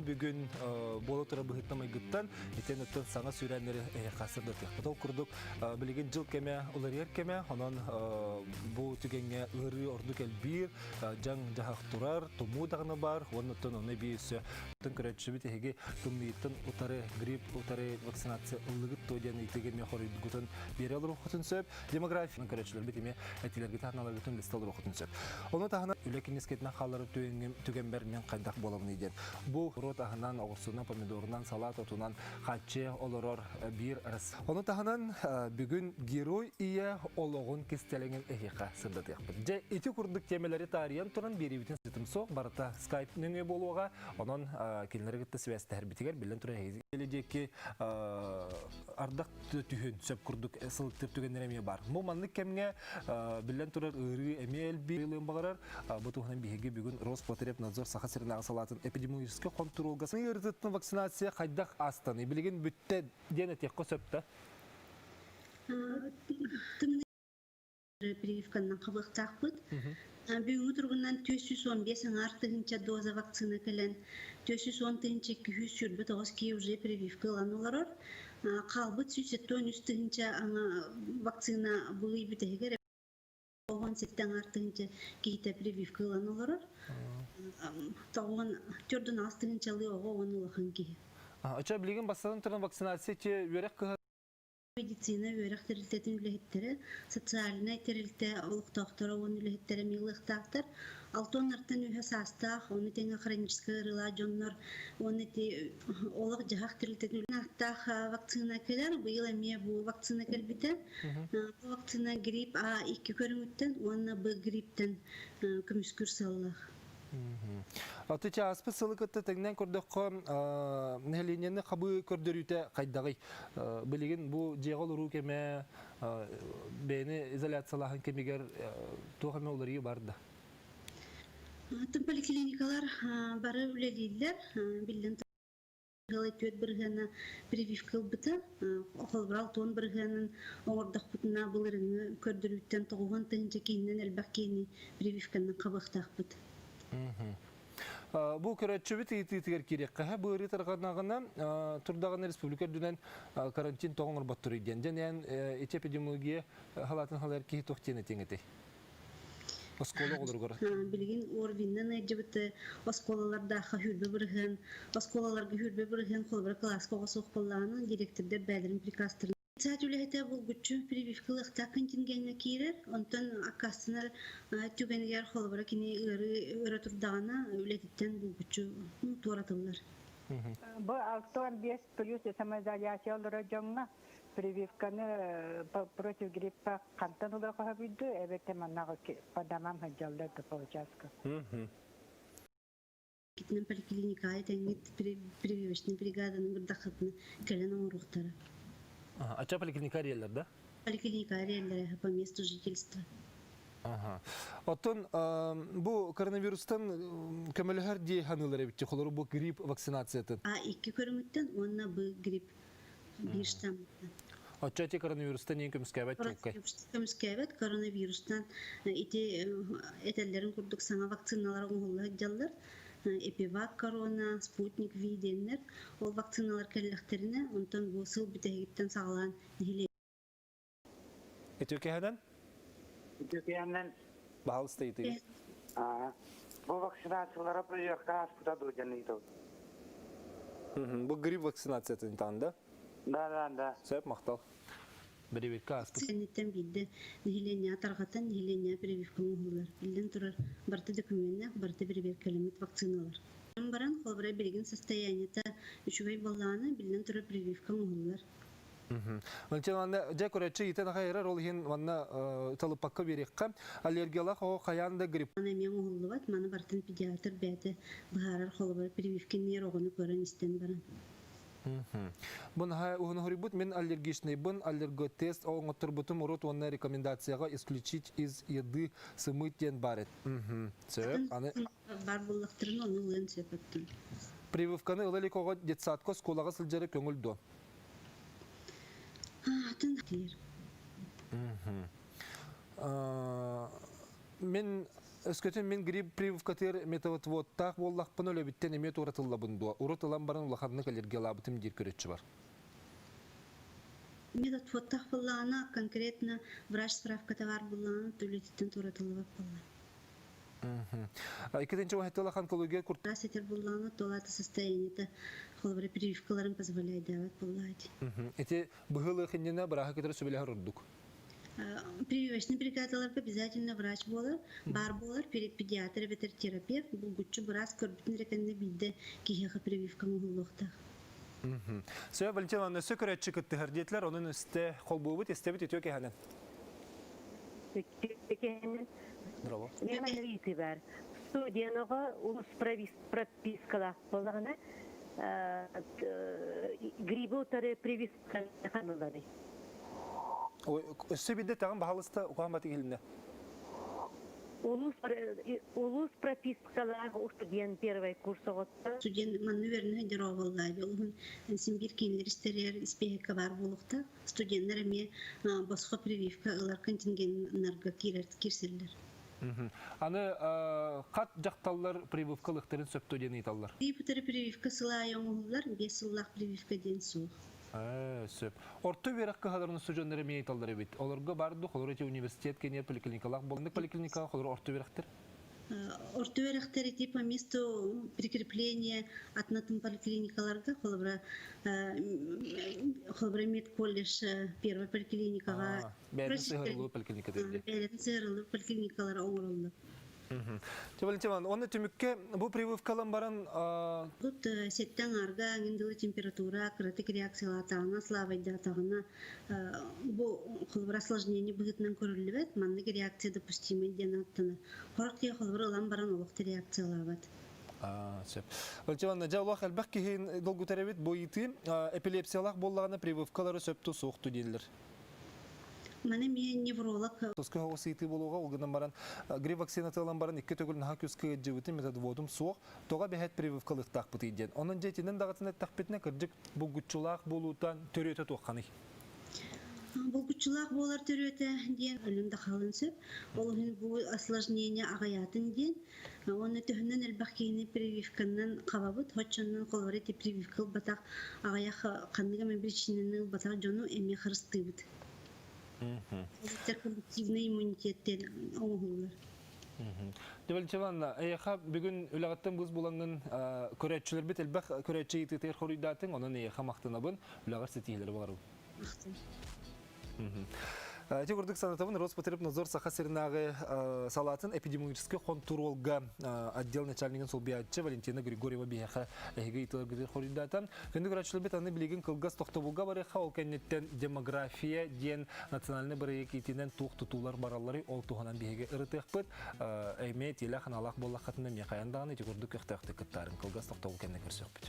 Бүгүн буола турар быһыттан майгыттан итиэн оттон саҥа сүүрээннэри эһиэхэ сырдатыахпыт. Ол курдук билигин дьыл кэмэ уларыйар кэмэ, онон бу түгэҥҥэ ыарыы ордук элбиир, дьаҥ-дьаһах турар, тумуу даҕаны баар, уонна оттон ону эбии өссө көрөөччүбүт эһиги тымныйыттан утары грипп утары вакцинация ыллыгыт дуо диэн ыйытыыга эмиэ хоруйгутун биэрэ олоруоххутун сөп. Демография көрөөччүлэрбит эмиэ этиилэргит таһыналаргытын билсэ олоруоххутун сөп. Ону таһынан үлэ кинискэтинэн хаалларар түгэмбэр мен хайдах буолабыный диэн. Бу рот аһынан, оҕурсунан, помидорунан, салат отунан хаччы олорор биир рас. Ону таһынан бүгүн герой ийэ олоҕун кистэлэҥин эһиэхэ сырдатыахпыт. Дьэ, ити курдук тиэмэлэри таарыйан туран биэриибитин сытым суох барыта скайп нөҥүө буолуоҕа. Онон кинилэри кытта сибээстэһэрбитигэр биллэн турар эһиги диэки ардах түһүн сөп курдук сылыктыр түгэннэр эмиэ бар. Бу маннык кэмҥэ биллэн турар ыарыы эмиэ элбии ылыан баҕарар. Бу туһунан биһиги бүгүн Роспотребнадзор Саха сиринээҕи салаатын эпидемиологическай хонтуруолга ыарытыттан вакцинация хайдах аастаный? Билигин бүттэ диэн этиэххэ сөп да? Прививканнан хабыахтаахпыт. Бүгүҥҥү туругунан 415 аҥаар тыһыынча доза вакцина кэлэн, 410 тыһыынча 229 киһи уже прививка ылан олорор. Хаалбыт 173 тыһыынча вакцина бу ый бүтэһигэр 17 аҥаар тыһыынча киһитэ прививка ылан олорор. Тоҕуон төрдүн аас тыһыынчалыы оҕо уонна улахан киһи. Оччо билигин бастатан туран вакцинация үөрэх кыһа Медицина үөрэх тэрилтэтин үлэһиттэрэ, социальнай тэрилтэ олохтоохторо уонна үлэһиттэрэ эмиэ ылыахтаахтар. Алтыоннартан үһэ саастаах, ону тэҥэ хроническай ыарыылаах дьоннор уонна ити олох-дьаһах тэрилтэтин ааттаах вакцина кэлэр. Быйыл эмиэ бу вакцина кэлбитэ. Бу вакцина грипп А икки көрүҥүттэн уонна Б грипптэн көмүскүүр сыаллаах. Аты ааспыт сылы кытта тэҥнээн көрдөххө, нэһилиэнньэни хабыы көрдөрүүтэ хайдаҕый? Билигин бу дьиэҕэ олоруу кэмэ, бэйэни изоляциялааһын кэмигэр туох эмэ уларыйыы бар да? Атын поликлиникалар бары үлэлииллэр. Биллэн Ыал түөрт бырыһыана прививка ылбыта. Холобура, алтыан бырыһыанын оҥордохпутуна, былырыыҥҥы көрдөрүүттэн тоҕуһуон тыһыынча киһинэн элбэх киһини прививканан хабыахтаахпыт. Бу көрөөччүбүт ыйытыытыгар киириэххэ, бу ыарыы тарҕанаҕына турдаҕына республика үрдүнэн карантин тоҕо оҥорботторуй диэн. Дьэ, эн ити эпидемиология халаатын халайар киһи туох диэн этиэҥ этэй? Оскуола оҕолоругар. Билигин ОРВИннан ыалдьыбыт оскуолалардаахха сүүрбэ бырыһыан, оскуолаларга сүүрбэ бырыһыан холобура кылааска оҕо суох буоллаҕына, директордар бэйэлэрин приказтарын Саат үлэһитэ булгуччу прививка ылыахтаах контингеҥҥа киирэр, онтон аккаастанар түгэнигэр холобура кини ыарыы өрө турдаҕына үлэтиттэн булгуччу туоратыллар. Бу 65 плюс самоизоляция олорор дьоҥҥо Прививканы против гриппа хантан ыла хоһобуйду, эбэтэ манна по домам сылдьаллар да получаска. Китинэн поликлиникаҕа тэҥҥит прививочный бригаданы бырдаххытына кэлэн оҥоруохтара. Ача поликлиника арыйаллар да? Поликлиника арыйаллар по месту жительства. Ага. Оттон бу коронавирустан көмөлөһөр дии ханыылар эбит холору бу грипп вакцинациятын. А икки көрүҥүттэн уонна Б грипп биир штаммыттан. Оччо ити коронавирустан иин көмүскээбэт чуолкай. Көмүскээбэт коронавирустан ити этэллэрин курдук саҥа вакциналар оҥоһулла сылдьаллар. Эпивак корона, спутник Ви диэннэр. Ол вакциналар кэллэхтэринэ, онтон бу сыл бүтэһигиттэн саҕалаан нэһилиэк Үтүөкэһэнэн? Үтүөкэһэнэн. Баһалыста ыйытыгы. Бу вакцинациялара прививка ааспыта дуо диэн ыйытабын. Бу грипп вакцинациятын таан да? Да, да, да. Сөп, махтал. Прививка ааспыт. Кэнниттэн биирдэ нэһилиэнньэҕэ тарҕатан, нэһилиэнньэҕэ прививка оҥоһуллар. Биллэн турар, барыта дөкүмүөннээх, барыта бэрэбиэркэлэммит вакциналар. Баран, холобура, билигин состояниета үчүгэй буоллаҕына, биллэн турар, прививка оҥоһуллар. Ончон манна дьэ көрөөччү ыйытан аҕай эрэр, ол иһин манна талыппакка биэриэххэ. Аллергиялаах оҕо хайаан да грипп. Маны эмиэ оҥоһуллубат, маны барытын педиатр бэйэтэ быһаарар, холобура, прививкинниир оҕону көрөн истэн баран. Бу наһаа уһун уһуруйбут мин аллергичныйбын, аллерготест оҥотторбутум урут уонна рекомендацияҕа исключить из еды сымыыт диэн баар эт. Сөп. Аны Баар буоллахтарына ону ылыан сөп оттон. Прививканы ыла илик оҕо детсадка оскуолаҕа сылдьара көҥүл дуо? Атын тиэр. Мин өскөтүн мин грипп прививкатыгар метавотводтаах буоллахпына өлөбүттэн эмиэ туоратыллабын дуо? Урут ылан баран улаханнык аллергиялаабытым диир көрөччү бар. Медотводтаах буоллаҕына, конкретно врач справката баар буоллаҕына, төлөтүттэн туоратыллыбат буолла. Иккитинчи уһаттылах онкология курт... Этер буоллаҕына, туолаата состояниета холобура прививкаларын позволяйдаабат буоллаати. Ити быһыылыах иннинэ бырааһы кытары сүбэлэһэр ордук. Прививочный бригадаларга обязательно врач буолар, баар буолар, педиатр эбэтэр терапевт, булгуччу быраас көрбүтүн эрэ кэннэ биирдэ киһиэхэ прививка оҥоһуллуохтаах. Сөп, Валентина Ивановна, өссө көрөөччү кыттыһар диэтилэр, онон өстө холбуубут, истэбит үтүө кэһэнэн. Үтүө кэһэнэн. Браво. Мен ыйытыы бар. Студияныга улус пропискалаах буоллаҕына, грибы утары прививка ханылары. Өссө биирдэ таҕын баһалыста ухааммат иһилинэ. Улус пропискалаах студент первый курс оҕотто. Студент манны үөрэнэ сылдьар оҕоллаабы олуһун син биир кинилэр истэригэр испиэһэккэ баар буолуохтаах. Студеннар эмиэ босхо прививка ылар контингеннарга киирэр киирсэллэр. Аны хат дьахталлар прививка ылыахтарын сөптөө диэн ыйыталлар. Тиипутары прививка сыл аайы оҥоһуллар, 5 сыллаах прививка диэн суох. Сөп. Орто үөрэх кыһаларын устудьуоннара эмиэ ыйыталлар эбит. Олорго бар ду, холор эти университет кэнниэр поликлиникалаах буоланнык поликлиникаҕа холор орто үөрэхтэр? Орто үөрэхтэр ити по месту прикрепления атын поликлиникаларга, холобура, холобура медколледж первой поликлиникаҕа Бэйэтин сыһыарыллыбыт поликлиника диэн. Бэйэтин сыһыарыллыбыт поликлиникалара оҥороллор. Валентин Ивановна, түмүккэ бу прививкалан баран Тут сэттэ аҥаарга ангин дылы температура кыратык реакциялаатаҕына, слабайдаатаҕына бу холобура осложнение быһыытынан көрүллүбэт, маннык реакция допустимый диэн ааттанар. Хорох киһи холобура ылан баран олох да реакциялаабат. Сөп. Валентин Ивановна, дьэ олох элбэх киһи долгутар эбит бу ыйытыы. Эпилепсиялаах буоллаҕына прививкалары сөп суох дииллэр. Маны эмиэ невролог Тоской оҕус ыйытыы буолуоҕа, ол гынан баран грипп вакцината ылан баран икки төгүл наһаа күскэ ыалдьыбытым, методводум суох, тоҕо бэһэт прививкалыахтаахпытый диэн. Онон дьэ итинэн даҕатын эттэхпитинэ, кырдьык булгуччулаах буолуута төрүөтэ туохханый? Булгуччулаах буолар төрүөтэ диэн өлөн да хаалын сөп. Ол иһин бу осложнение аҕыйаатын диэн уонна төһөнөн элбэх киһини прививканан хабабыт, оччонон холобура ити прививка ылбатах аҕыйах ханнык эмэ причинаны ылбатах дьону эмиэ харыстыыбыт. Коллективный иммунитеттен оҥоһуллар. Валентина Ивановна, эйиэхэ бүгүн үлэҕиттэн быыс булаҥҥын көрөөччүлэрбит элбэх көрөөччү ыйытыытыгар хоруйдаатыҥ, онон эйиэхэ махтанабын, үлэҕэр ситиһиилэри баҕарабын. Ити курдук санатабын Роспотребнадзор Саха сиринээҕи салаатын эпидемиологическай хонтуруолга отдел начальнигын солбуйааччы Валентина Григорьева биһиэхэ эһиги ыйытыыларгытыгар хоруйдаата. Күндү көрөөччүлэрбит аны билигин кылгас тохтобулга барыахха, ол кэнниттэн демография диэн национальнай бырайыак иитинэн туох тутуулар баралларый, ол туһунан биһиги ырытыахпыт. Эмиэ тиэлээх-аналаах буоллаххытына эмиэ хайан даҕаны ити курдук көхтөөхтүк кыттаарын кылгас тохтобул кэннэ көрсүөхпүт.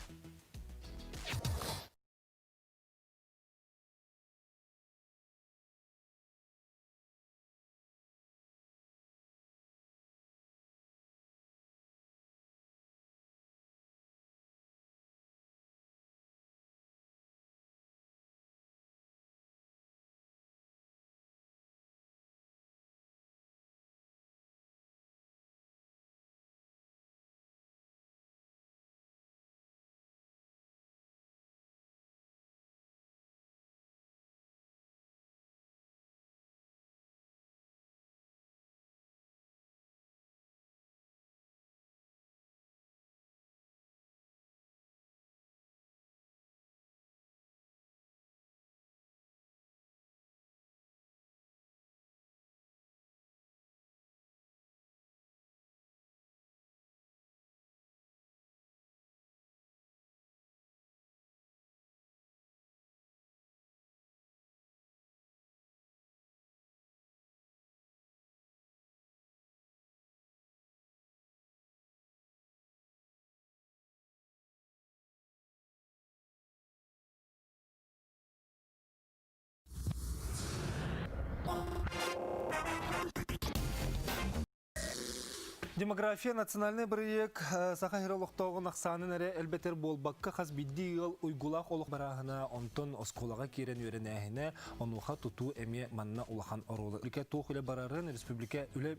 Демография национальный бырайыак Саха сирэ олохтооҕун ахсаанын эрэ элбэтэр буолбакка, хас биирдии ыал уйгулаах олох барааһына, онтон оскуолаҕа киирэн үөрэнээһинэ, онуоха тутуу эмиэ манна улахан оруолу. Республика туох үлэ барарын республика үлэ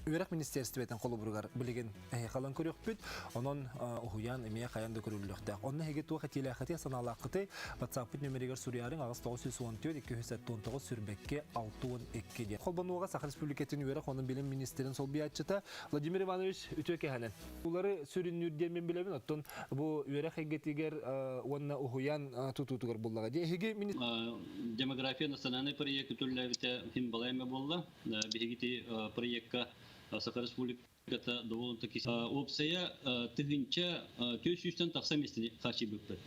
үөрэх министиэристибэтин холобуругар билигин эһиэхэ көрүөхпүт. Онон уһуйаан эмиэ хайан да көрүллүөхтээх. Онно эһиги туох этиилээххитий, санаалааххытый? WhatsApp-пыт нөмеригэр суруйаарыҥ 8914 279 сүрбэккэ 62 диэн. Холбонуоҕа Саха Республикатын үөрэх уонна билим министрин солбуйааччыта Владимир Иванович үтүө кэһэнэн. Улары сүрүннүүр диэн мин билэбин, оттон бу үөрэх эйгэтигэр уонна уһуйаан тутуутугар буллаҕа. Дии эһиги Демография национальный проект үтүллээбитэ хим балайма буолла. Биһигити проекка Саха Республиката довольно-таки опция тыһыынча түөрт сүүстэн тахса миэстэни хааччыйбыппыт.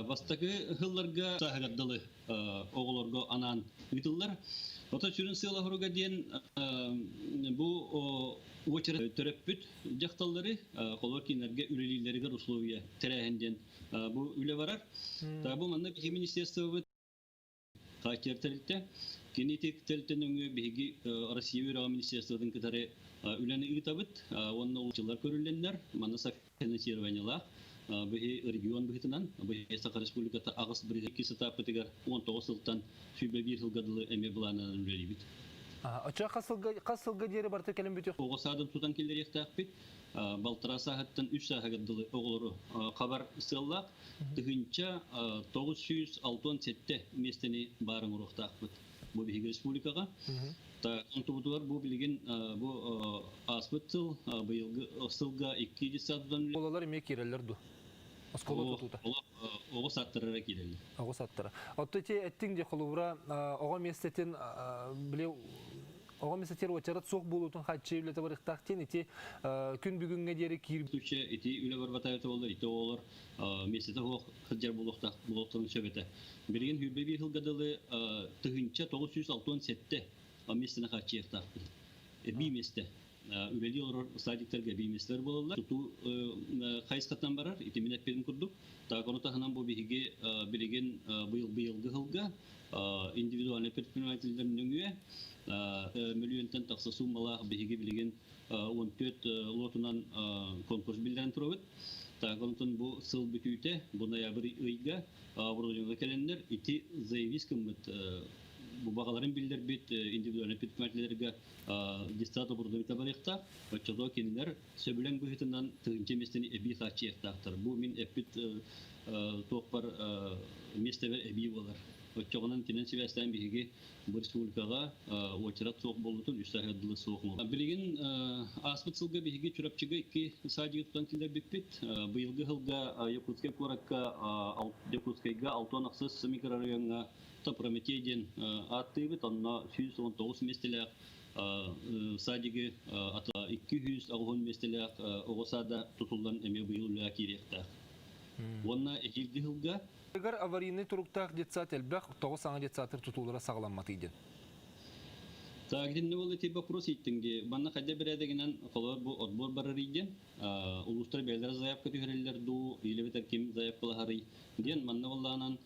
Бастакы сылларга сааһыгардалы оҕолорго анаан ыытыллар. Ото сүрүн сыала-соруга диэн бу уочарат төрөппүт дьахталлары холор кинилэргэ үлэлииллэригэр условия тэрээһин диэн бу үлэ барар. Бу манна биһиги министерствобыт хааччыйар тэрилтэ. Кини ити тэрилтэ нөҥүө биһиги Россия үөрэҕэ министерствотын кытары үлэни ыытабыт уонна улууччулар көрүллэннэр манна финансированиелаах биһи регион быһыытынан биһи Саха Республиката аҕыс икки сатааппытыгар 19 сылтан 21 сылга дылы эмиэ былаанынан үлэлиибит. Оччо хас сылга хас сылга диэри барыта кэлин бүтүөх? Оҕо саадын тутан киллэриэхтээхпит. Балтараа сааһыттан үс сааһыгар дылы оҕолору хабар сыаллаах 1967 миэстэни баар оҥоруохтаахпыт бу биһиги республикаҕа. Онтубутугар бу билигин бу ааспыт сыл быйылгы сылга икки детсадтан Оскуолалар эмиэ киирэллэр дуу? Оскуола тутуута. Оҕо сааттара киирэллэр. Оҕо сааттара. Оттон ити эттиҥ дии холобура оҕо миэстэтин били оҕо миэстэтигэр уочарат суох буолуутун хааччыйыы үлэтэ барыахтаах диэн ити күн бүгүҥҥэ диэри киир Случай ити үлэ барбата буоллар ити оҕолор миэстэтэ суох сылдьар буолуохтаах буолуохтарын сөп этэ. Билигин 21 сылга дылы 1967 миэстэни хааччыйыахтаахпыт. Эбии миэстэ. Үлэлии олорор садиктарга эбии миэстэлэр буолаллар. Тутуу хайысхатынан барар, ити мин эппитим курдук. Так, ону таһынан бу биһиги билигин быйыл быйылгы сылга индивидуальный предпринимателлэр нөҥүө мөлүйүөнтэн тахса сууммалаах биһиги билигин 14 лотунан конкурс биллэрэн турабыт. Так, онтон бу сыл бүтүүтэ, бу ноябрь ыйга оборудованиега кэлэннэр ити заявись гыммыт бу баҕаларын биллэрбит индивидуальный предпринимателлэргэ дистат оборудованиета барыахтаах. Оччотугар кинилэр сөбүлэҥ быһыытынан тыһыынча миэстэни эбии хааччыйыахтаахтар. Бу мин эппит туохпар миэстэбэр эбии буолар. Оччоҕунан итинэн сибээстээн биһиги бу республикаҕа уочарат суох буолбутун үс сааһыгар дылы суох. Билигин ааспыт сылга биһиги Чурапчыга икки садигы тутан киллэрбиппит. Быйылгы сылга Якутскай куоракка Якутскайга 66 микрорайоҥҥа Прометей диэн ааттыыбыт. Онно 119 миэстэлээх садигы 280 миэстэлээх оҕо саада тутуллан эмиэ быйыл үлэҕэ киириэхтээх. Уонна эһиилги сылга Ыгар аварийнай туруктаах детсад элбэх, тоҕо саҥа детсадтар тутуулара саҕаламматый диэн. Так, итиннэ ол ити вопрос ииттиҥ дии. Манна хайда бэрээдэгинэн холобур бу отбор барар диэн, улуустар бэйэлэрэ заявка түһэрэллэр дуу, или эбэтэр ким заявкалаһарый диэн манна буоллаҕынан,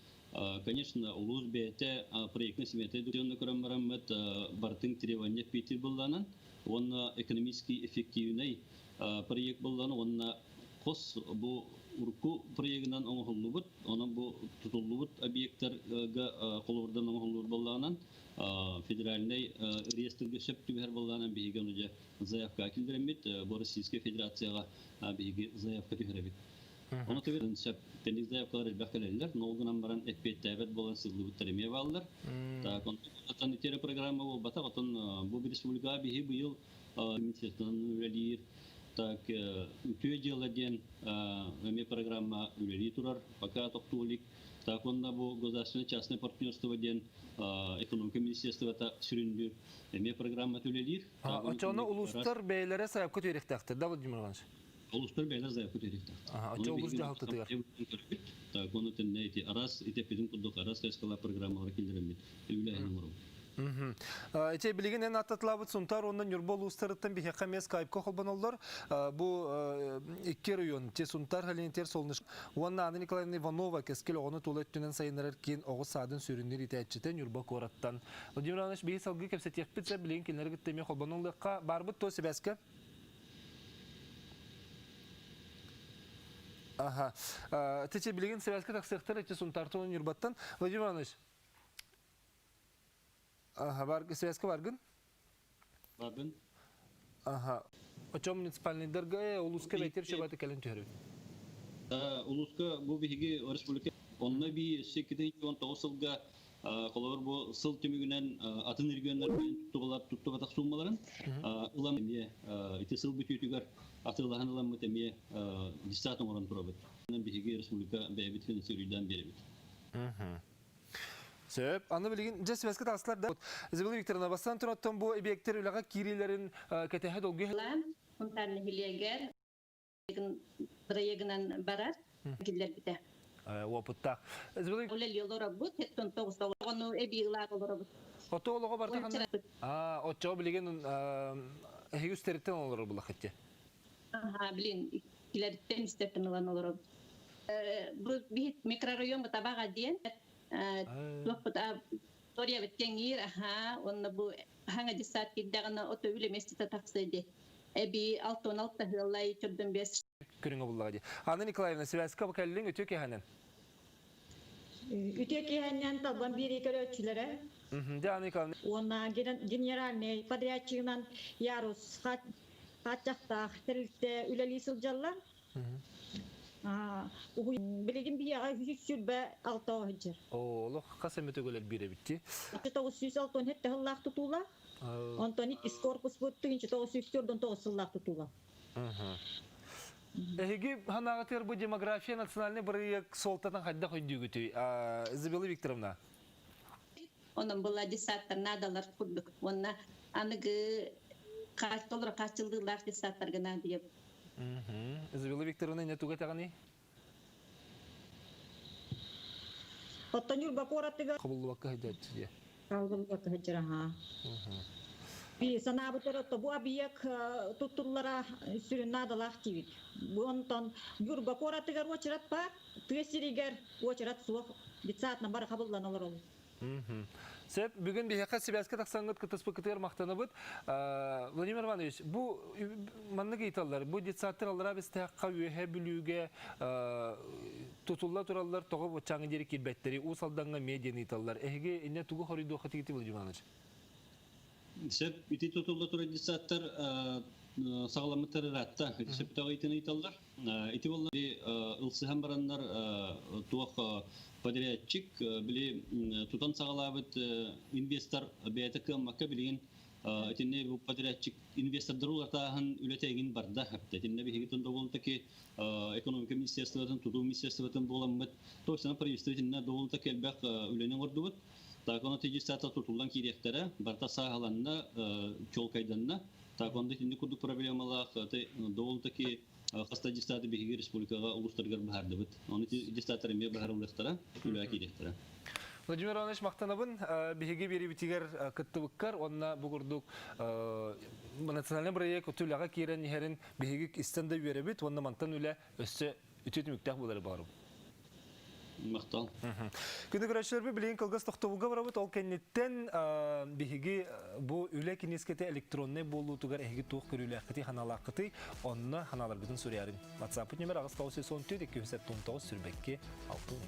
конечно, улуус бэйэтэ проектный смета дьонно көрөн бараммыт барытын требование эппиэттиир буоллаҕынан уонна экономически эффективнэй проект буоллаҕына уонна хос бу урукку проегынан оҥоһуллубут, онон бу тутуллубут объектарга холобурдан оҥоһуллубут буоллаҕынан федеральнай реестргэ сөп түбэһэр буоллаҕынан биһиги ону дьэ заявка киллэрэммит, бу Российскай Федерацияҕа биһиги заявка түһэрэбит. Ону түгэн сөп теннис заявкалар элбэх кэлэллэр, но ол гынан баран эппиэттээбэт буолан сыллыбыттар эмиэ бааллар. Так, онтон итиэрэ программа буолбатах, отон бу республикаҕа биһи быйыл министерствонан үлэлиир. Так, үтүө дьыала диэн эмиэ программа үлэлии турар, пока тохтуу илик. Так, онно бу государственное частное партнерство диэн экономика министерствота сүрүннүүр эмиэ программа үлэлиир. Оччоҕуна улуустар бэйэлэрэ сайапка түһэриэхтээхтэр, да, Владимир Иванович? Улуустар бэйэлэрэ заявка түһэриэхтээхтэр. Оччо улуус дьаһалтатыгар. Так, ону тэннэ ити араас итеппитин курдук араас хайысхалаах программалары киллэрэммит үлэһин оҥоробут. Ити билигин эн аттатылаабыт Сунтаар уонна Ньурба улуустарыттан биһиэхэ эмиэ скайпка холбоноллор. Бу икки район, те Сунтаар Халинитер Солнышко уонна Анна Николаевна Иванова кэскил оҕону тула өттүнэн сайыннарар киин оҕо саадын сүрүннүүр иитээччитэ Ньурба куораттан. Владимир Иванович, биһи салгыы кэпсэтиэхпит, билигин кинилэри кытта эмиэ холбонон ылыахха. Барбыт то сибээскэ? Аха. Тече билигин связка тахсыахтар эти Сунтартан Нюрбаттан. Владимир Иванович. Аха, бар связка баргын? Барбын. Аха. Очо муниципальныйдарга улууска бэтир чөбаты кэлэн түһөрүн. Улууска бу биһиги республика онно би 8-19 сылга холобур бу сыл түмүгүнэн атын регионнар туттубалар туттубатах сууммаларын ылан эмиэ ити сыл бүтүүтүгэр атыылаһан ыламмыт эмиэ десант оҥорон турабыт. Биһиги республика бэйэбит финансируйдаан биэрэбит. Сөп. Аны билигин дьэ связка таҕыстылар да. Изабелла Викторовна, бастан тураттан бу объекттер үлэҕэ киириилэрин кэтэһэ долгуй. Хунтаар нэһилиэгэр бырайыагынан барар киллэрбитэ. Опыттаах. Үлэлии олоробут, 79 оҕону эбии ылаат олоробут. Ото олоҕо барта ханна? Аа, оччоҕо билигин эһиги үстэриттэн олорор булахытте. Аха, блин, иккилэриттэн үстэриттэн ылан олоробут. Бу биһит микрорайон Табаҕа диэн туохпут Ториябыт кэҥиир, аха, уонна бу хаҥа десант киирдэҕинэ ото үлэ миэстэтэ тахсыа дии. Эбии 66 ыаллай төрдөн биэс. Көрүҥэ буллаҕа дии. Анна Николаевна, связка кэллиҥ үтүө киэһэнэн. Үтүө киэһэннэн талбан биэрии көрөөччүлэрэ. Дьэ, Анна Николаевна. Уонна генеральный подрядчигынан Ярус хааччахтаах тэрилтэ үлэлии сылдьаллар. Билигин биһиэхэ 126 сылдьар. Олох хас эмэ төгүл элбиир эбит дии. 967 сыллаах тутуула. Онтон иккис корпуспут 1949 сыллаах тутуула. Эһиги ханаҕытыгар бу демография национальный бырайыак суолтатын хайдах өйдүүгүтүй? Изабелла Викторовна. Онон была десаттар наадалар курдук. Уонна аныгы толору хааччыллыылаах десаттарга наадыйабыт. Изабелла Викторовна не туга тэҕиний? Оттон Ньурба куоратыгар Хобуллубакка сылдьааччы дии. Хабыллыбакка сылдьар аха. Би санаабытар отто бу объект туттуллара сүрүн наадалаах диибит. Бу онтон Ньурба куоратыгар уочарат баар, тыа сиригэр уочарат суох детсадна бары хабыллан олороллор. Сөп, бүгүн биһиэхэ сибээскэ тахсаҥҥыт кытыспыккытыгар махтанабыт. Владимир Иванович, бу маннык ыйыталлар, бу детсадтар аллараа бэстээххэ үөһэ Бүлүүгэ тутулла тураллар, тоҕо баччааҥҥа диэри киирбэттэри, Уус Алдаҥҥа эмиэ диэн ыйыталлар. Эһиги иннэ тугу хоруйдуоххутуй Владимир Иванович? Сөп, ити тутулла турар детсадтар саҕаламмыттар ыраатта. Ити сөптөөх ыйытыыны ыйыталлар. Ити буолла ылсыһан бараннар туох подрядчик били тутан саҕалаабыт инвестор бэйэтэ кыаммакка билигин итиннэ бу подрядчик инвестордары уларытааһын үлэтэ эҥин барда. Итиннэ биһиги довольно-таки экономика министерствотын, тутуу министерствотын буоламмыт, точно правительство итиннэ довольно-таки элбэх үлэни оҥордубут. Так ону тиджистата тутуллан киириэхтэрэ, барыта сааһыланна, чуолкайданна. Так онно итинник курдук проблемалаах довольно-таки хаста дьыссааты биһиги республикаҕа улуустарыгар быһаардыбыт. Ону дьыссааттар эмиэ быһаарыллыахтара, үлэҕэ киириэхтэрэ. Владимир Иванович, махтанабын. Биһиги биэриибитигэр кыттыбыккар уонна бу курдук национальный бырайыак үлэҕэ киирэн иһэрин биһиги истэн да үөрэбит уонна мантан үлэ өссө үтүө түмүктээх буолары баҕарабын. Махтал. Күнү көрөөччүлэрбит билигин кылгас тохтобулга барабыт. Ол кэнниттэн биһиги бу үлэ киниискэтэ электроннай буолуутугар эһиги туох көрүүлээххитий, ханаалааххытый, онно ханааларгытын суруйарын. WhatsApp номер 8 914 279 сүрбэкки 62.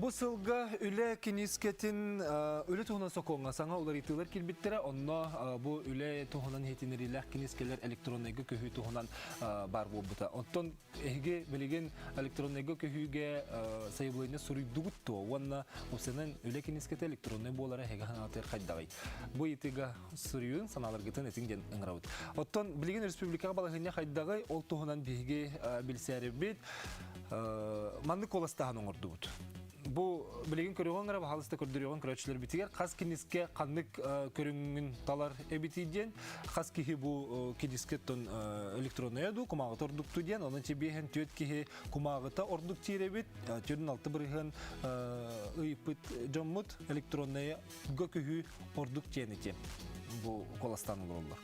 Бу сылга үлэ киниискэтин үлэ туһунан сокуоҥҥа саҥа уларытыылар киирбиттэрэ. Онно бу үлэ туһунан иһитиннэриилээх киниискэлэр электроннайга көһүү туһунан баар буолбута. Оттон эһиги билигин электроннайга көһүүгэ сайабылыанньа суруйдугут дуо? Уонна уопсайынан үлэ киниискэтэ электроннай буолара эһиги санаатыгар хайдаҕый? Бу ыйытыыга суруйун, санааларгытын этиҥ диэн ыҥырабыт. Оттон билигин республикаҕа балаһыанньа хайдаҕый? Ол туһунан биһиги билсээрибит. Маннык куоластааһын оҥордубут. Бу билигин көрүөҕүҥ эрэ, баһаалыста көрдөрүөҕүҥ көрөөччүлэрбитигэр хас кинискэ ханнык көрүҥүн талар эбитий диэн, хас киһи бу кинискэ оттон электронная дуу, кумааҕыта ордукту диэн, онон чэбиэһэн түөрт киһи кумааҕыта ордук тиирэбит, 46% ыйыппыт дьоммут электронная көһүү ордук диэн ити бу куоластаан олороллор.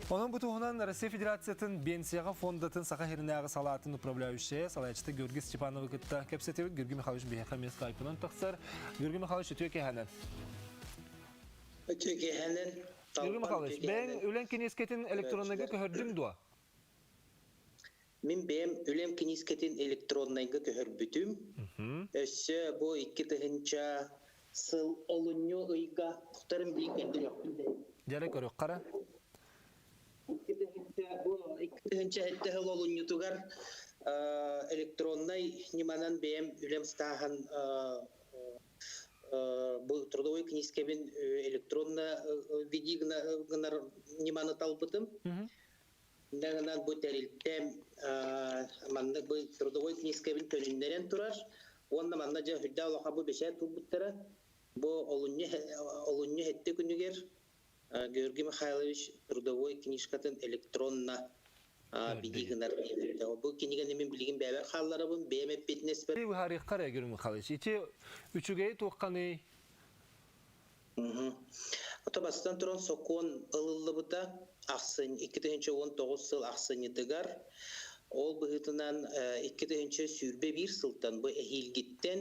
Онон бу туһунан Россия Федерациятын Биэнсийэҕэ фондатын Саха сиринээҕи салаатын управляющайа, салайааччыта Георгий Степановы кытта кэпсэтибит. Георгий Михайлович биһиэхэ эмиэ скайпынан тахсар. Георгий Михайлович, үтүө киэһэнэн. Үтүө киэһэнэн. Георгий Михайлович, бэйэҥ үлэҥ киниискэтин электроннайга көһөрдүҥ дуо? Мин бэйэм үлэм киниискэтин электроннайга көһөрбүтүм. Өссө бу 2000 сыл олунньу ыйга тохторун биир көрдөрүөхпүн да. Дьэрэ көрүөххэ Бу 2007 сыл олунньутугар электроннай ньыманан бэйэм үлэм стааһын бу трудовой книжкэбин электронно види гынар ньыманы талбытым. Инньэ бу тэрилтэ маннык бу трудовой книжкэбин төнүннэрэн турар уонна манна дьэ үрдээх улахан бу бэчээт булбуттара. Бу олунньу олунньу сэттэ күнүгэр Георгий Михайлович трудовой книжкатын электронно бигии гынар Бу кинигэни мин билигин бэйэбэр хаалларабын, бэйэм эппиэтинэспэр. Быһаарыахха эрэ, Георгий Михайлович. Ити үчүгэйи туохханый? Ото бастатан туран сокуон ылыллыбыта ахсын 2019 сыл ахсынньытыгар ол быһыытынан 2021 сылтан бу эһиилгиттэн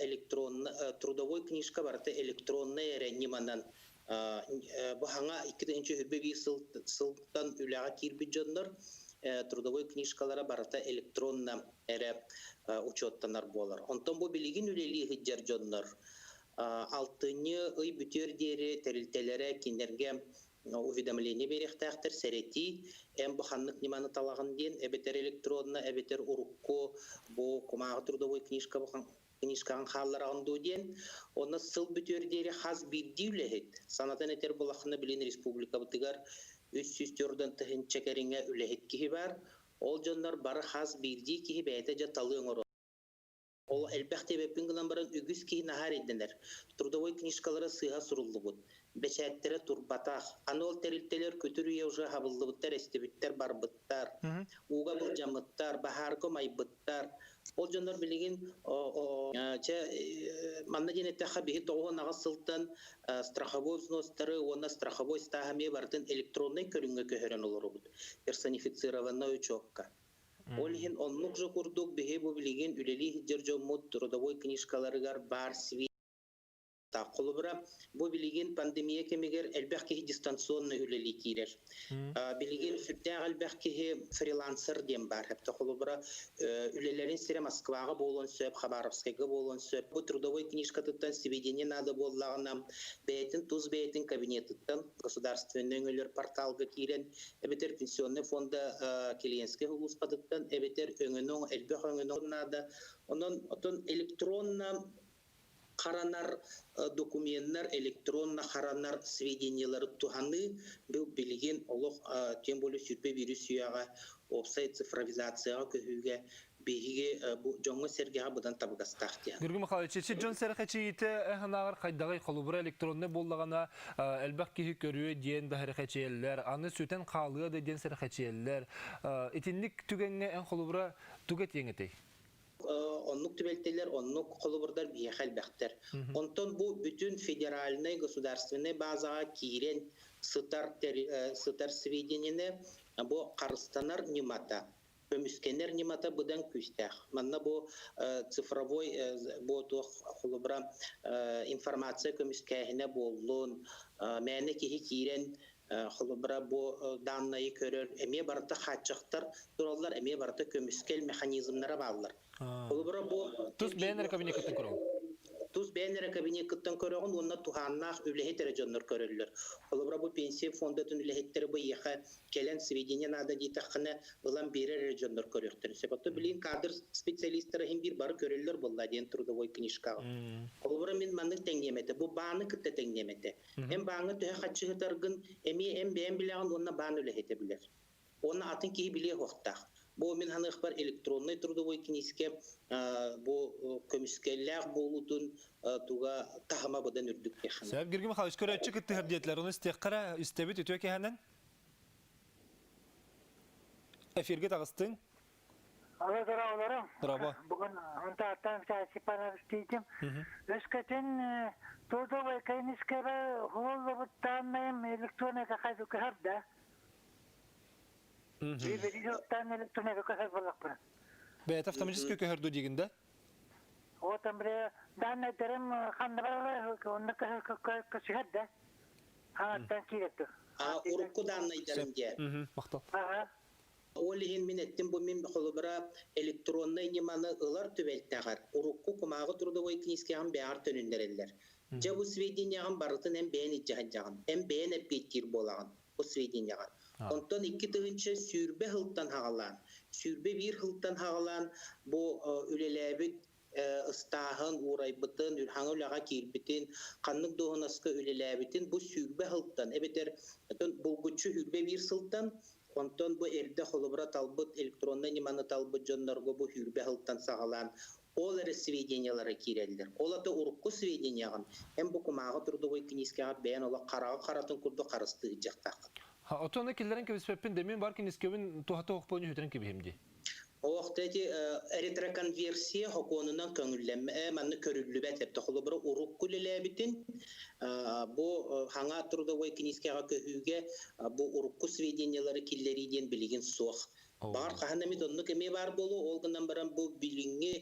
электронно трудовой книжка барыта электроннай эрэ ньыманан бу хаҥа 2021 сылтан үлэҕэ киирбит дьоннор трудовой книжкалара барыта электронно эрэ учуоттанар буолар. Онтон бу билигин үлэлии сылдьар дьоннор алтынньы ый бүтүөр диэри тэрилтэлэрэ кинилэргэ уведомление биэриэхтээхтэр, сэрэтии, эн бу ханнык ньыманы талаҕын диэн, эбэтэр электронно, эбэтэр урукку бу кумааҕы трудовой книжка книжкаҕын хааллараҕын дуу диэн. Онно сыл бүтүөр диэри хас биирдии үлэһит, санатан этэр буоллаххына, билин республикабытыгар 304 тыһыынча кэриҥэ үлэһит киһи баар. Ол дьоннор бары хас биирдии киһи бэйэтэ дьэ талыы оҥоруо. Ол элбэх диэбэппин гынан баран үгүс киһи наһаа эрэйдэнэр. Трудовой книжкалара сыыһа суруллубут, бэчээттэрэ турбатах. Аны ол тэрилтэлэр күтүр үйэ уже хабыллыбыттар, эстибиттэр, барбыттар. Ууга былдьаммыттар, баһаарга умайбыттар. Ол дьоннор билигин чэ манна диэн эттэххэ биһи 98 сылтан страховой взностары уонна страховой стааһы эмиэ барытын электроннай көрүҥҥэ көһөрөн олоробут. Персонифицированный учетка. Ол иһин оннук же курдук биһи бу билигин үлэлии сылдьар дьоммут трудовой книжкаларыгар баар Холобура, бу билигин пандемия кэмигэр элбэх киһи дистанционно үлэлии киирэр. Билигин сүрдээх элбэх киһи фрилансер диэн баар. Хэптэ холобура, үлэлэрин сирэ Москваҕа буолуон сөп, Хабаровскайга буолуон сөп. Бу трудовой книжкатыттан сведения наада буоллаҕына, бэйэтин тус бэйэтин кабинетыттан государственнай өҥөлөр порталга киирэн эбэтэр пенсионный фонда клиентскэй улууспатыттан эбэтэр өҥөнү элбэх өҥөнү наада. Онон отон электронно харанар докуменнар, электронно харанар сведениялары туһаныы бу билигин олох тем более сүүрбэ биирис үйэҕэ уопсай цифровизацияҕа көһүүгэ биһиги бу дьоҥҥо-сэргэҕэ быдан табыгастаах диэн. Георгий Михайлович, ити дьон сэрэхэчийиитэ аһынааҕар хайдаҕый холобура электроннай буоллаҕына элбэх киһи көрүө диэн да сэрэхэчийэллэр, аны сүтэн хаалыа да диэн сэрэхэчийэллэр. Итинник түгэҥҥэ эн холобура тугу этиэҥ этэй? Оннук түбэлтэлэр, оннук холобурдар биһиэхэ элбэхтэр. Онтон бу бүтүн федеральнай государственнай базаҕа киирэн сытар сытар сведениены бу харыстанар ньымата. Көмүскэнэр ньымата быдан күүстээх. Манна бу цифровой бу туох холобура информация көмүскээһинэ буоллун, мээнэ киһи киирэн холобура бу даннайы көрөр, эмиэ барыта хааччахтар тураллар, эмиэ барыта көмүскэл механизмнара бааллар. Холобура бу Тус бэйэн эрэ кабинеккыттан көрөҕүн. Тус бэйэн эрэ кабинеккыттан көрөҕүн уонна туһааннаах үлэһит эрэ дьоннор көрөллөр. Холобура бу пенсия фондатын үлэһиттэрэ бу эйиэхэ кэлэн сведения наада диэтэххинэ ылан биэрэр эрэ дьоннор көрүөхтэрин сөп. Оттон билигин кадр специалистара иһин биир бары көрөллөр буолла диэн трудовой книжкаҕа. Холобура мин маннык тэҥниэм этэ. Бу бааны кытта тэҥниэм этэ. Эн бааҥҥа төһө хаччыһытаргын эмиэ эн бэйэн билэҕин уонна баан үлэһитэ билэр. Уонна атын киһи билиэ суохтаах. Бу мин ханыахпар электроннай трудовой книжкэ бу көмүскэллээх буолуутун туга таһыма быдан үрдүк диэххэ. Сөп, Георгий Михайлович, көрөөччү кыттыһар диэтилэр. Ону истиэххэ эрэ, истэбит үтүө кэһэнэн. Эфиргэ таҕыстыҥ. Алло, здорово. Здорово. Бүгүн Антааттан Степанович тиийдим. Өскөтүн трудовой книжкэбэ хулуллубут дааннайым электронный хайду көһөр да. Биир электронный көһөр буоллахпына. Бэйэтэ автоматически көһөр дуу диигин да? Вот там бile данныйдарым ханна баралар, онно көсүһэр да. Ханаттан киирэтти. А урукку данныйдарым дии. Махтал. Ол иһин мин эттим бу мин холобура электроннай ньыманы ылар түбэлтэҕэр урукку кумааҕы трудовой книжкаҕын бэйэҕэр төнүннэрэллэр. Дьэ бу сведенияҕын барытын эн бэйэн илдьэ сылдьаҕын, эн бэйэн эппиэттиир буолаҕын бу сведенияҕар. Онтон 2020 сылтан саҕалаан, 21 сылтан саҕалаан бу үлэлээбит ыстааһын, уурайбытын, хаҥа үлэҕэ киирбитин, ханнык дуоһунаска үлэлээбитин бу 20 сылтан эбэтэр булгуччу 21 сылтан онтон бу эрдэ холобура талбыт электроннай ньыманы талбыт дьоннорго бу 20 сылтан саҕалаан ол эрэ сведениялара киирэллэр. Ол ата урукку сведенияҕын эн бу кумааҕы трудовой книжкаҕа бэйэн олох хараҕы харатын курдук харыстыы сылдьыахтааххын. Оттон ону киллэрэн кэбиспэппин да мин бар кинискэбин туһата охпуон үһүтэрин кэбиһим дии. Оох эти ретроконверсия хокуонунан көҥүллэммэ манны көрүллүбэт эбит. Холобура урукку үлэлээбитин бу хаҥа трудовой книжкаҕа көһүүгэ бу урукку сведениялары киллэрии диэн билигин суох. Баҕар хаһан эмит оннук эмиэ баар буолуо, ол гынан баран бу билиҥҥи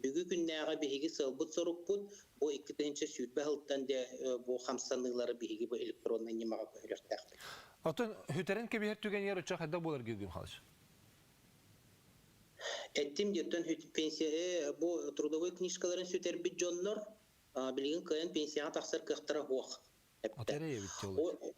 бүгү күннээҕи биһиги сыалбыт сорукпут бу 2020 сылтан дэ бу хамсаныылары биһиги бу электроннай ньымаҕа көһөрүөхтээхпит. Оттон хүтэрин кэбиһэр түгэнигэр оччо хайдах буолар Георгий Михайлович? Эттим диэттэн пенсия бу трудовой книжкаларын сүтэрбит дьоннор билигин кыайан пенсияҕа тахсар кыахтара суох.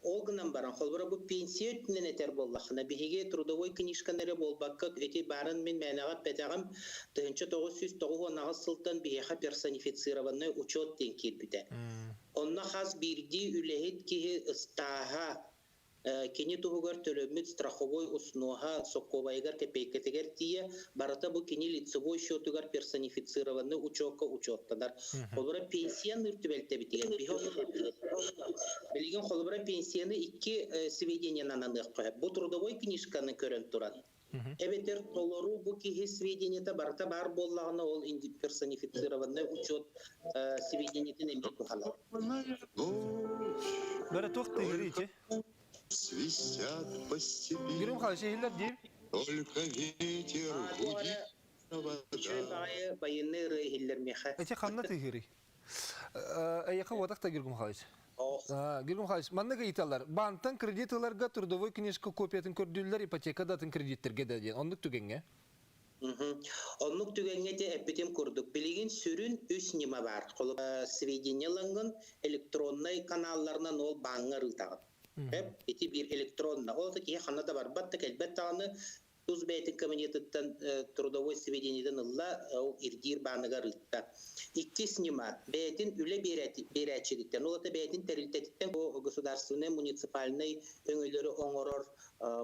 Ол гынан баран, холобура бу пенсия өттүнэн этэр буоллаххына, биһиги трудовой книжканы эрэ буолбакка, ити баарын мин мээнэҕэ эппэтэҕим, 1998 сылтан биһиэхэ персонифицированный учет диэн киирбитэ. Онно хас биирдии үлэһит киһи ыстааһа, кини туһугар төлөммүт страховой усунуоһа сокуобайыгар кэпиэйкэтигэр тиийэ барыта бу кини лицевой счетугар персонифицированный учетка учеттанар. Холобура пенсияны түбэлтэбитигэр билигин холобура пенсияны икки сведениянан аныахха сөп. Бу трудовой книжканы көрөн туран эбэтэр толору бу киһи сведениета барыта баар буоллаҕына ол персонифицированный учет сведениетин эмиэ туһанар. Бары туох тыһыры ити? Свистят по степи. Гүрүм Михайлович, иһиллэр диим. Только ветер гудит Үчүгэй баҕайы байынны ырыа иһиллэр миэхэ. Эти ханна тыһырый? Эйэхэ уотах та Гүргүм Михайлович. Гүргүм Михайлович, маннык ыйыталлар. Баантан кредит ыларга трудовой книжка копиятын көрдүүллэр, ипотека да атын кредиттэргэ да диэн. Оннук түгэҥҥэ? Оннук түгэҥҥэ те эппитим курдук, билигин сүрүн үс ньыма баар. Сведения ылаҥҥын электроннай каналларынан ол бааҥҥа ырыытаҕын. Ити биир электронно. Ол киһи ханна да барбат да кэлбэт даҕаны тус бэйэтин кабинетыттан трудовой сведениетин ылла, ол ирдиир бааныгар ыытта. Иккис ньыма бэйэтин үлэ биэрээччититтэн, ол это бэйэтин тэрилтэтиттэн государственнай муниципальнай өҥөлөрү оҥорор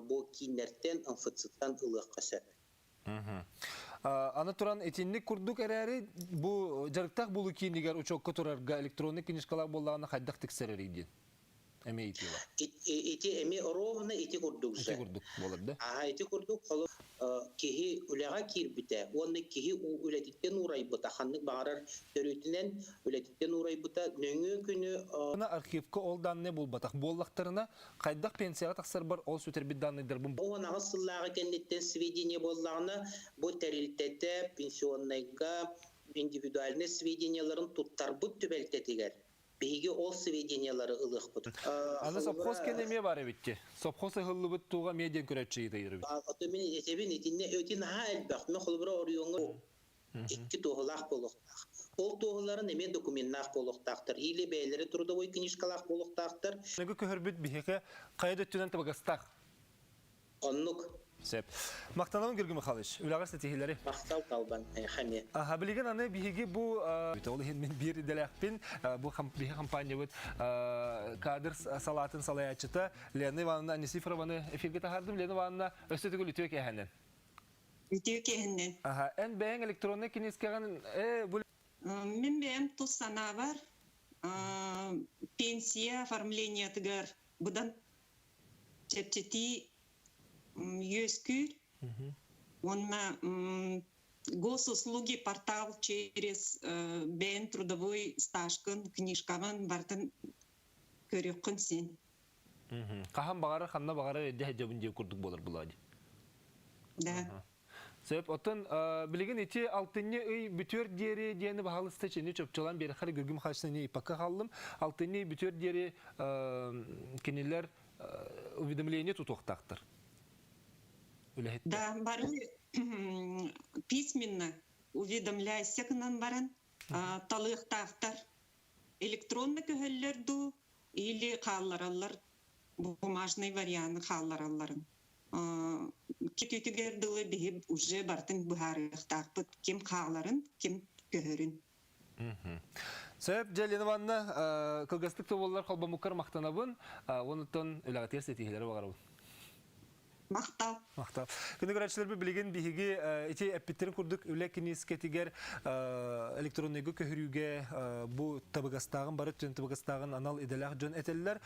бу кииннэртэн МФЦ-тан ылыахха сөп. Аны туран итинник курдук эрээри бу дьарыктаах булуу киинигэр учуокка турарга электронный книжкалаах буоллаҕына хайдах тиксэрэрий диэн эмиэ ыйытыылар. Ити эмиэ ровно ити курдук Ити курдук буолар да? Аха, ити курдук. Киһи үлэҕэ киирбитэ уонна киһи үлэтиттэн уурайбыта, ханнык баҕарар төрүтүнэн үлэтиттэн уурайбыта нөҥүө күнү Архивка ол данные булбатах буоллахтарына, хайдах пенсияҕа тахсарбар ол сүтэрбит данныйдарбын 18 сыллааҕы кэнниттэн сведения буоллаҕына, бу тэрилтэтэ пенсионнайга индивидуальнай сведенияларын туттарбыт түбэлтэтигэр биһиги ол сведениялары ылыахпыт. Аны совхоз кэнэ эмиэ бар эбитти. Совхоз ыһыллыбыт туга эмиэ диэн көрөччү ыйытайыр эбит. Ото мин этэбин итиннэ өтин наһаа элбэх. Мен холобура оройуоҥҥа икки туоһулаах буолуохтаах. Ол туоһуларын эмиэ докуменнаах буолуохтаахтар. Или бэйэлэрэ трудовой книжкалаах буолуохтаахтар. Нөгөө көһөрбүт биһиэхэ хайа да өттүнэн табыгастаах. Оннук. Сөп. Махтанабын Георгий Михайлович. Үлэҕэр ситиһиилэри. Махтал Талбан, эйиэхэ Аха, билигин аны биһиги бу ол иһин мин биир идэлээхпин бу биһи компаниябыт кадр салаатын салайааччыта Лена Ивановна Анисифорованы эфиргэ таһаардым. Лена Ивановна, өссө төгүл үтүө кээһэнэн. Үтүө кээһэнэн. Аха, эн бэйэҥ электроннай киниискэҕин бу Мин бэйэм тус санаабар пенсия оформлениятыгар быдан чэпчэтии үөскүүр уонна госуслуги портал через бэйэн трудовой стажкын, книжкабын бартын көрүөххүн син. Хаһан баҕарар, ханна баҕарар эрдэ дьабын диэн курдук буолар булаа. Да. Сөп. Оттон билигин ити алтынньы ый бүтүөр диэри диэни баһалыста чини чопчулан биэрэхэр Гүргүм Хачныны ипакка халлым. Алтынньы ый бүтүөр диэри кинилэр уведомление тутуохтаахтар. Үлэһиттэр. Да, бары письменно уведомляйся гынан баран талыахтаахтар. Электронно көһөллөр дуу или хааллараллар бумажный варианы хаалларалларын. Кетүтүгэр дылы биһи уже бартын быһаарыахтаахпыт ким хааларын, ким көһөрүн. Сөп, дьэ, Лена Ивановна, кылгастык тобуллар холбомуккар махтанабын, онуттан үлэҕитигэр ситиһиилэри баҕарабын. Махтал. Махтал. Күнү көрөөччүлэрбит билигин биһиги ити эппиттэрин курдук үлэ киниискэтигэр электронныйга көһөрүүгэ бу табыгастааҕын бары өттүнэн табыгастааҕын анал идэлээх дьон этэллэр.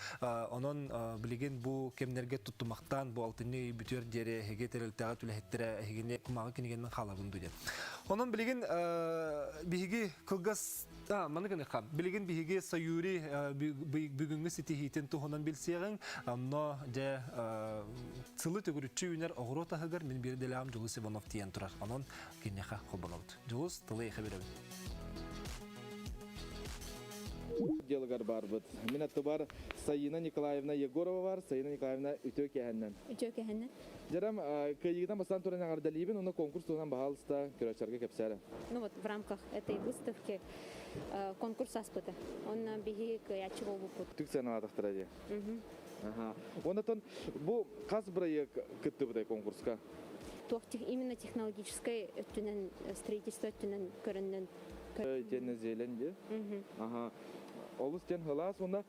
Онон билигин бу кэмнэргэ туттумахтаан бу алтынньы ый бүтүөр диэри эһиги тэрилтэҕэ үлэһиттэрэ эһигини кумааҕы кинигэнэн хаалабын дуу диэн. Онон билигин биһиги кылгас маны гыныхха билигин биһиги Саюри бүгүҥҥү ситиһиитин туһунан билсиэҕиҥ. Онно дьэ сылы төгүрүччү үүнэр оҕуруот аһыгар мин биир идэлээҕим Дьулус Иванов тиийэн турар. Онон киниэхэ холбонобут. Дьулус, тылы эйиэхэ биэрэбин. Делыгар барбыт. Мин аттыбар Саина Николаевна Егорова бар. Саина Николаевна үтүө кэһэннэн. Үтүө кэһэннэн. Жарам кыайыытан бастаан туран эҕэрдэлиибин уонна конкурс туһунан баһаалыста көрөөччүлэргэ кэпсээрэ. Ну вот в рамках этой выставки конкурс аспыта. Онно биһи кыайааччы буолбуппут. Түк сыаналаатахтара дии. Аха. Онтон бу хас бырайыак кыттыбытай конкурска? Туох именно технологическай өттүнэн, строительство өттүнэн көрөннөн. Итиэннэ зелень дии. Аха. Олус диэн хылаас уонна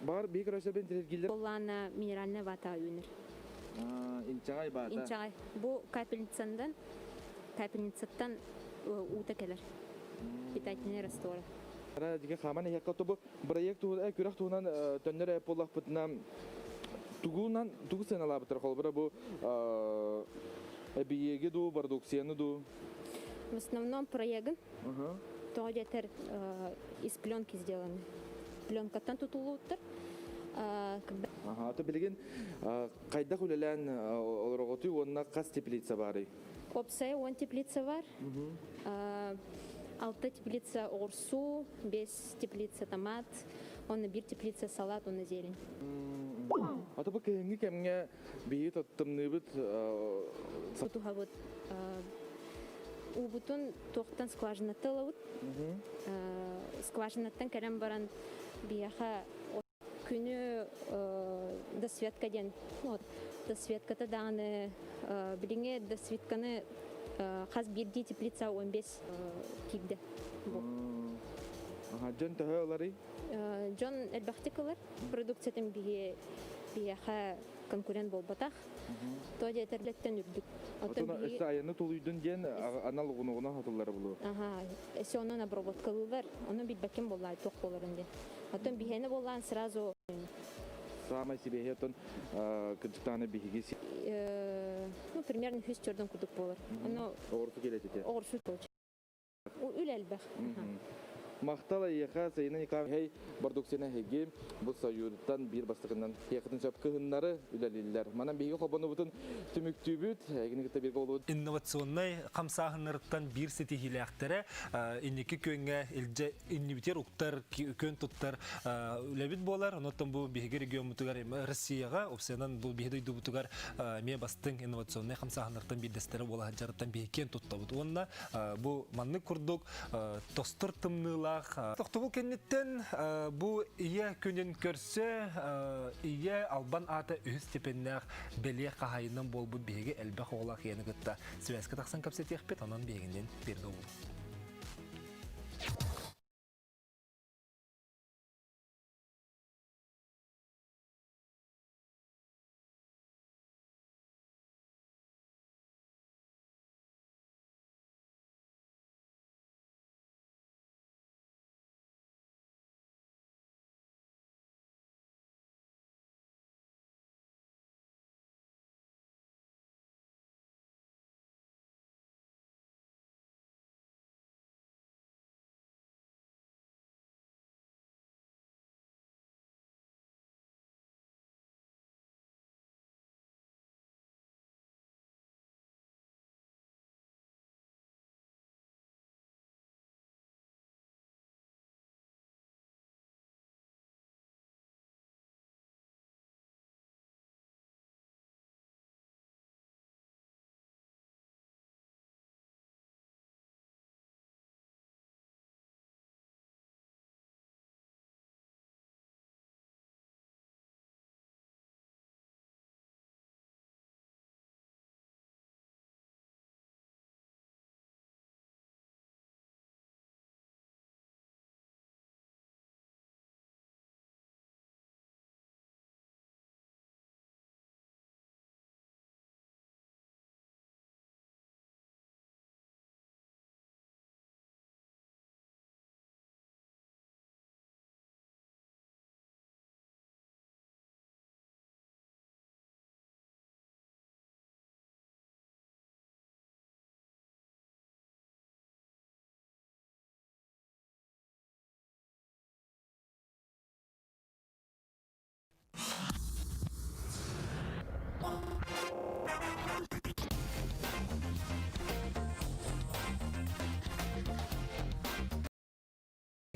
бар биһи көрөсөбүн тиргиллер. Боллаана минеральная вата үүнэр. Инчэҕэй баата. Инчэҕэй. Бу капельницандан капельницаттан уута кэлэр. Питательный растворы. Ара диге хаман иһекка тобу проект күрэх туһунан төннөр буоллахпытына тугунан тугу сыаналаабыттар холобура бу эбийиэги дуу продукцияны дуу В основном проегын. Тоҕо диэтэр из пленки сделаны. Пленкаттан тутуллубуттар. Ага, то билигин хайдах үлэлээн олороготуй уонна хас теплица баарый? Уопсайа 10 теплица бар. Алта теплица оҕурсуу, бес теплица томат, онно биир теплица салат, уонна зелень. Ата бу кыһыҥҥы кэмҥэ биһиги тымныыбыт Тутуһабыт уубутун туохтан скважинаттан ылабыт. Скважинаттан кэлэн баран биһиэхэ күнү досветка диэн вот досветката даҕаны билиҥҥи досветканы хас биирдии теплица 15 киирдэ бу. Дьон төһө ыларый? Дьон элбэхтик ылар. Продукциятын биһи биһиэхэ конкурент буолбатах. То диэтерлеттен үрдүк. Оттон өссө айаны тулуйдун диэн анал угунугуна хотуллара булу. Аха, өссө онон обработкалыылар. Ону билбэккин буоллаа туох буоларын диэн. Оттон биһиэнэ буоллаан сразу Саамай сибиэһи оттон кырдьыктааны биһиги. Ну, примерно хүс чордон курдук буолар. Ону Оҕурсу келетите. Оҕурсу Үл элбэх. Махтал эйиэхэ, Сайына Николаевна, хей продукцияны эһиги бу Союзтан биир бастакынан тиэхитин сөп кыһыннары үлэлииллэр. Манан биһиги холбонубутун түмүктүүбүт, эһигини кытта бииргэ буолубут. Инновационнай хамсааһыннарыттан биир ситиһиилээхтэрэ инники күөҥҥэ илдьэ иннибитигэр уктар, күөн туттар үлэбит буолар. Онон бу биһиги региоммутугар Россияҕа, опциянан бу биһи дойдубутугар эмиэ бастыҥ инновационнай хамсааһыннартан биирдэстэрэ буола сылдьарыттан биһи киэн туттабыт. Уонна бу маннык курдук тостор тымныылаах тохтобул кэнниттэн бу ийэ күнүн көрсө ийэ албан аата үһүс степеннээх бэлиэ хаһайынан буолбут биһиги элбэх оҕолоох ийэни кытта связка тахсан кэпсэтиэхпит, онон биһигиннин бииргэ буолуҥ.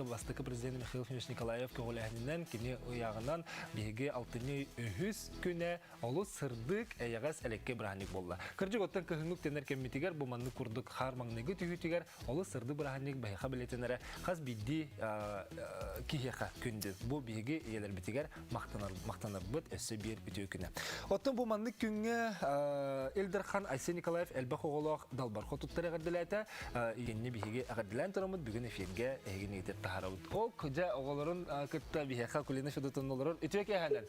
Бастакы президент Михаил Ефимович Николаев көҕүлээһининэн кини ыйааҕынан биһиги алтынньы үһүс күнэ олус сырдык, эйэҕэс, элэккэй бырааһынньык буолла. Кырдьык оттон кыһыҥҥы үктэнэр кэммитигэр бу маннык курдук хаар маҥнайгы түһүүтүгэр олус сырдык бырааһынньык бэһиэхэ бэлиэтэнэрэ хас биирдии киһиэхэ күндү. Бу биһиги ийэлэрбитигэр махтанарбыт өссө биир үтүө күнэ. Оттон бу маннык күҥҥэ Ил Дархан Айсен Николаев элбэх оҕолоох далбар хотуттар эҕэрдэлээтэ. Итинни биһиги эҕэрдэлээн тураммыт бүгүн эфиргэ эһигини итир таһарабыт. Ол дьэ оҕолорун кытта биһиэхэ Кулина Федотовна олорор. Үтүө киэһэнэн!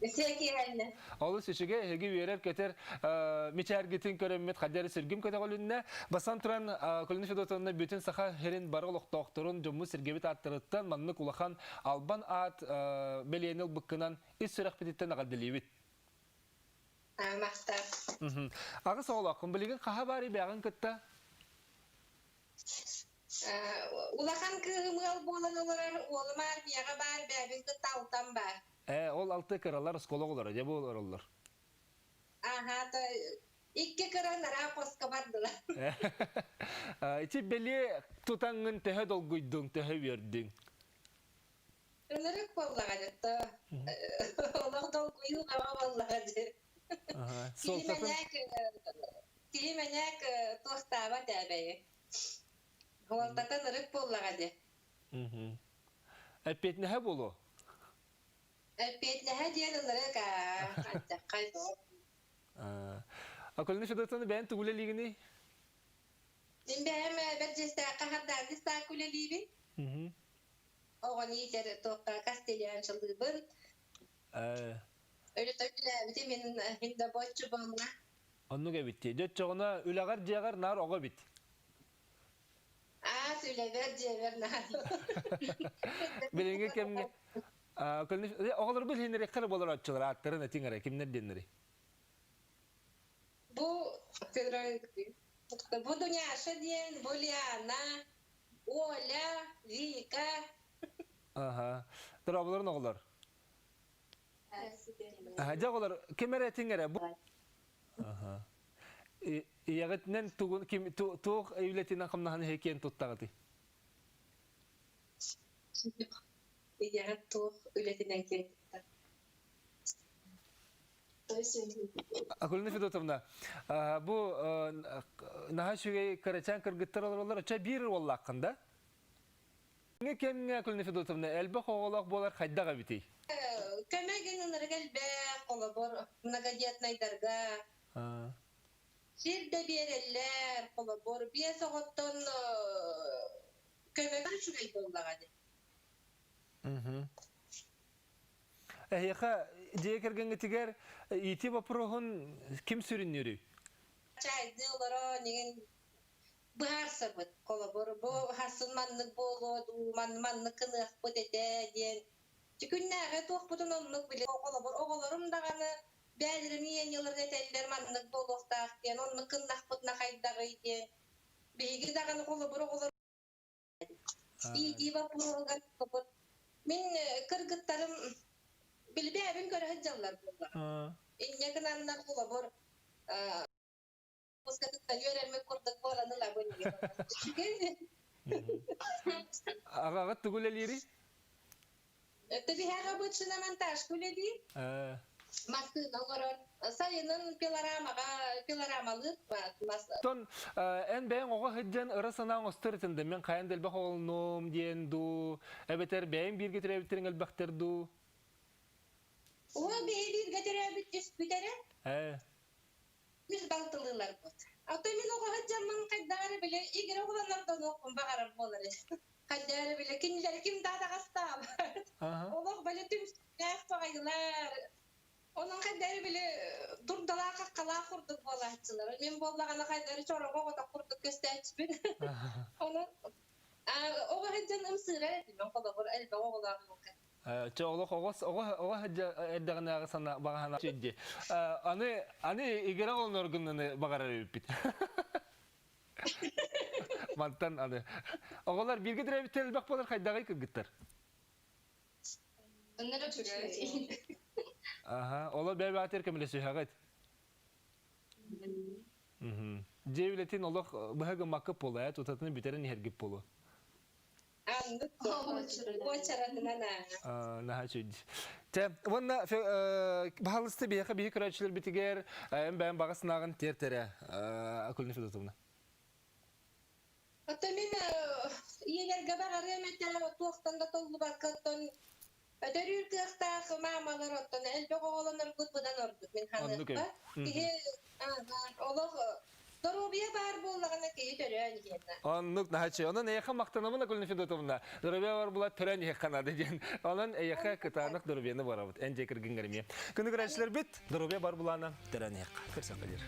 Үтүө киэһэннэ. Олус үчүгэй эһиги үөрэр-көтөр мичээргитин көрөммүт хадьар сүргүм көтөҕүлүннэ. Бастан туран Кулина Федотовна бүтүн саха сирин бары олохтоохторун дьоммут сиргэбит ааттарыттан маннык улахан албан аат бэлиэни ылбыккынан ис сүрэхпититтэн эҕэрдэлиибит. Махтал. Аҕыс оҕолооххун билигин хаһа баар ибээҕин кытта? Улахан кыыһым ыал буолан олорор, уолум армияҕа баар, бэйэбин кытта алтан баар. Ээ, ол алты кыралар оскуола оҕолоро, дьэ бу олороллор. Аха, то икки кыра нараа хоско бардылар. Ити бэлиэ тутаҥҥын төһө долгуйдуҥ, төһө үөрдүҥ? Ынырык буоллаҕа дьэ, олох долгуйуу бөҕө буоллаҕа дьэ. Киһи мэнээк киһи мэнээк туохтаабат ээ бэйи. Уолтата ынырык буоллаҕа дии. Эппиэтинэһэ буолуо? Эппиэтинэһэ диэн ынырык аа, хантаххай Акулина Федотовна бэйэн тугу үлэлиигиний? Мин бэйэм Бэрдьиэстээххэ хардаанньыс таак үлэлиибин. Оҕону иитэр туохха кастелянчылыыбын. Өлөтө үлэлээбитим мин мин да боччу буолла. Оннук эбит дии. Дьэ оччоҕуна үлэҕэр дьиэҕэр наар оҕо эбит. Аас үлэбэр дьиэбэр наар. Билиҥҥи кэмҥэ оҕолорбут иһиннэриэххэ эрэ буолар оччолор ааттарын этиҥ эрэ кимнэр диэннэрий? Бу Бу Дуняша диэн, бу Лиана, Оля, Вика. Аха. Дорооболорун оҕолор. Аха, дьэ оҕолор, ким эрэ этиҥ эрэ. Аха. Ийэҕитинэн тугун ким туох үлэтинэн хамнаһын иһэ киэн туттаҕытый? Ийэҕит туох үлэтинэн киэн туттар? Акулина Федотовна, бу наһаа үчүгэй кырачаан кыргыттар олороллор, оччо биир уоллааххын да? Кэмҥэ кэмҥэ Акулина Федотовна элбэх оҕолоох буолар хайдах эбитий? Көмө гынынарга элбэх, холобур, многодетнайдарга сир да биэрэллэр, холобур, биэс оҕоттон көмө үчүгэй буоллаҕа дии. Эһиэхэ дьиэ кэргэҥҥитигэр иитии боппуруоһун ким сүрүннүүрүй? Чайдыы олорон иҥин быһаарсабыт. Холобур, бу харсын маннык буолуо дуу, маннык гыныахпыт этэ диэн. Күннээҕи туохпутун оннук били холобур, оҕолорум даҕаны бэйэлэрин ийэньэлэрин этэллэр маннык буолуохтаах диэн, оннук гыннахпытына хайдаҕый диэн. Биһиги даҕаны холобур оҕолор Иитии боппуруоһугар мин кыргыттарым билбээбин көрө сылдьаллар буоллаҕа. Инньэ гынаннар холобур пускатыттан үөрэммит курдук буолан ылабын диэн. Аҕаҕыт тугу үлэлиирий? Төбүһэҕэ обычно монтажка үлэлиир. Массыына оҥорор. Сайынын пилорамаҕа пилорамалыыр мас. Тон эн бэйэҥ оҕо сылдьан ыра санаа оҥостор этин да мин хайан да элбэх оҕолонуом диэн дуу, эбэтэр бэйэҥ бииргэ төрөөбүттэриҥ элбэхтэр дуу? Уол биһи бииргэ төрөөбүт түспүт эрэ. Үс балтылыыларбыт. Ото мин оҕо сылдьаммын хайдах эрэ били игирэ оҕолонордонуохпун баҕарар буолар этим. Хайдах эрэ били кинилэри ким да атаҕастаабат. Олох били түмсүүлээх баҕайылар. Онон хайдах эрэ били дурдалаах-хаххалаах курдук буолааччылар. Мин буоллаҕына хайдах эрэ чороҕо оҕотох курдук көстөөччүбүн. Онон оҕо сылдьан ымсыырар этим. Холобур, элбэх оҕолоох ыалга. Чэ олох оҕо оҕо оҕо эрдэҕинээҕи сана баҕаһана дии. Аны аны игирэ оҕолоргуннаны баҕарар эбиппит. Мантан аны оҕолор бииргэ төрөөбүттэр элбэх буолар хайдаҕый кыргыттар? Аха, олор бэйбаатыр көмөлөсүһэҕит. Дьиэ үлэтин олох быһа гыммакка буолуо, ээ, тутатына бүтэрэн иһэргит буолуо. Аннык уочаратынан аа. Наһаа үчүгэй. Чэ, уонна баһалыста биһиэхэ биһи көрөөччүлэрбитигэр эн бэйэм баҕа санааҕын тиэртэрэ Акулина Федотовна. Оттон мин ийэлэргэ баҕарыам этэ туохтан да толлубакка оттон өтөрүүр кыахтаах маамалар оттон элбэх оҕолоноргут быдан ордук мин ханыахпар. Киһи олох доруобуйа баар буоллаҕына киһи төрөөн иһиэнэ. Оннук наһаччы. Онон эйиэхэ махтанабын Акулина Федотовна. Доруобуйа бар була төрөөн иһиэххэ наада диэн. Онон эйиэхэ кытаанах доруобуйаны барабыт. Эн дьиэ кэргэҥҥэр эмиэ. Күнү көрөөччүлэрбит доруобуйа бар булаана төрөөн иһиэххэ. Көрсөххө диир.